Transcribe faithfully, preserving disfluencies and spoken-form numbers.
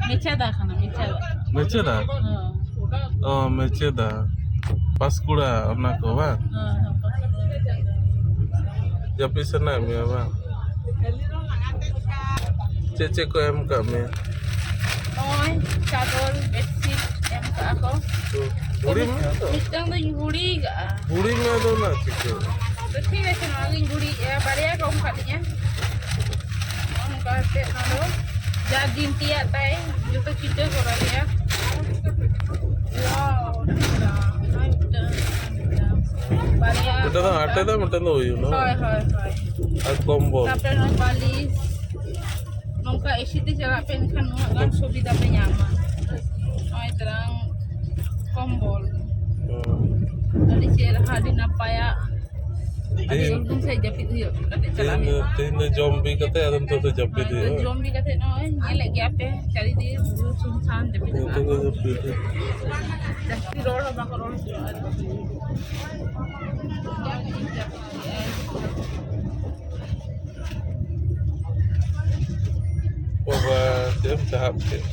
ᱢᱮᱪᱮᱫᱟ ᱠᱟᱱᱟ, ᱢᱮᱪᱮᱫᱟ᱾ ᱢᱮᱪᱮᱫᱟ? ᱦᱮᱸ᱾ ᱚ, ᱢᱮᱪᱮᱫᱟ᱾ ᱯᱟᱥᱠᱩᱲᱟ, ᱚᱱᱟ ᱠᱚ ᱵᱟᱝ? ᱦᱮᱸ, ᱦᱮᱸ, ᱯᱟᱥᱠᱩᱲᱟ᱾ ᱡᱟᱹᱯᱤᱫ ᱥᱟᱱᱟᱭᱮᱫ ᱢᱮᱭᱟ ᱵᱟᱝ? ᱪᱮᱫ ᱪᱮᱫ ᱠᱚ ᱮᱢ ᱠᱟᱜ ᱢᱮᱭᱟ? ᱱᱚᱜᱼᱚᱭ ᱪᱟᱫᱚᱨ, bedsheet ᱮᱢ ᱠᱟᱜᱼᱟ ᱠᱚ᱾ ᱦᱩᱸ᱾ ᱜᱷᱩᱲᱤ ᱢᱮᱱᱟᱜ ᱫᱚ? ᱢᱤᱫᱴᱟᱝ ᱫᱚᱧ ᱜᱷᱩᱲᱤ ᱠᱟᱜᱼᱟ᱾ ᱜᱷᱩᱲᱤ ᱢᱮ ᱟᱫᱚ ᱚᱱᱟ ᱪᱤᱠᱟᱹ? ᱛᱚ ᱴᱷᱤᱠ ᱟᱪᱷᱮ, ᱱᱚᱣᱟ ᱜᱤᱧ ᱜᱷᱩᱲᱤᱭᱮᱜᱼᱟ, ᱵᱟᱨᱭᱟ ᱠᱚ ᱮᱢ ᱠᱟᱫᱤᱧᱟ᱾ ᱱᱚᱜᱼᱚ ᱱᱚᱝᱠᱟ ᱠᱟᱛᱮ ᱚᱱᱟ ᱫᱚ ᱡᱟ ᱜᱤᱱᱛᱤᱭᱟᱜ ᱛᱟᱭ, ᱡᱚᱛᱚ ᱪᱤᱴᱟᱹ ᱠᱚᱨᱟᱣ ᱞᱮᱜᱼᱟ᱾ Wow, ᱢᱤᱫᱴᱟᱝ, ᱢᱤᱫᱴᱟᱝ, ᱢᱤᱫᱴᱟᱝ, ᱵᱟᱨᱭᱟ᱾ ᱢᱤᱫᱴᱟᱝ ᱫᱚ ᱦᱟᱴᱮ ᱫᱟ, ᱢᱤᱫᱴᱟᱝ ᱫᱚ ᱩᱭᱩ, ᱱᱚᱣᱟ? ᱦᱳᱭ, ᱦᱳᱭ, ᱦᱳᱭ᱾ ᱟᱨ ᱠᱚᱢᱵᱚᱞ᱾ ᱛᱟᱯᱚᱨᱮ ᱱᱚᱣᱟ ᱵᱟᱹᱞᱤᱥ᱾ ᱱᱚᱝᱠᱟ ᱮᱥᱤ ᱛᱮ ᱪᱟᱞᱟᱜ ᱯᱮ, ᱮᱱᱠᱷᱟᱱ ᱱᱩᱱᱟᱹᱜ ᱜᱟᱱ ᱥᱩᱵᱤᱫᱷᱟ ᱯᱮ ᱧᱟᱢᱟ᱾ ᱱᱚᱜᱼᱚᱭ ᱛᱟᱨᱟᱝ ᱠᱚᱢᱵᱚᱞ᱾ ᱦᱩᱸ᱾ ᱟᱹᱰᱤ ᱪᱮᱦᱨᱟ, ᱟᱹᱰᱤ ᱱᱟᱯᱟᱭᱟ᱾ ᱟᱹᱰᱤ ᱛᱮᱦᱮᱧ, ᱩᱞᱜᱩᱢ ᱥᱮᱫ ᱡᱟᱹᱯᱤᱫ ᱦᱩᱭᱩᱜ ᱠᱟᱛᱮ ᱪᱟᱞᱟᱜ ᱛᱮᱦᱮᱧ ᱫᱚ, ᱦᱩᱭᱩᱜᱼᱟ᱾ ᱛᱮᱦᱮᱧ ᱫᱚ ᱡᱚᱢ ᱵᱤ ᱠᱟᱛᱮ ᱟᱫᱚ ᱱᱤᱛᱚᱜ ᱫᱚ ᱡᱟᱹᱯᱤᱫ ᱦᱳᱭ, ᱦᱩᱭᱩᱜᱼᱟ᱾ ᱡᱚᱢ ᱵᱤ ᱠᱟᱛᱮ ᱱᱚᱜᱼᱚᱭ ᱧᱮᱞᱮᱫ ᱜᱮᱭᱟ ᱯᱮ, ᱪᱟᱹᱨᱤᱫᱤᱠ ᱯᱩᱨᱟᱹ ᱥᱩᱱᱥᱟᱱ ᱡᱟᱹᱯᱤᱫ ᱱᱤᱛᱚᱜ ᱫᱚ ᱟᱠᱟᱫ᱾ ᱡᱟᱹᱯᱤᱫ ᱦᱩᱭᱩᱜᱼᱟ᱾ ᱡᱟᱹᱥᱛᱤ ᱨᱚᱲ ᱦᱚᱸ ᱵᱟᱠᱚ ᱨᱚᱲ ᱦᱚᱪᱚᱣᱟᱜᱼᱟ᱾ ᱵᱟᱵᱟ, ᱪᱮᱫ ᱮᱢ ᱪᱟᱦᱟᱵ ᱠᱮᱫ?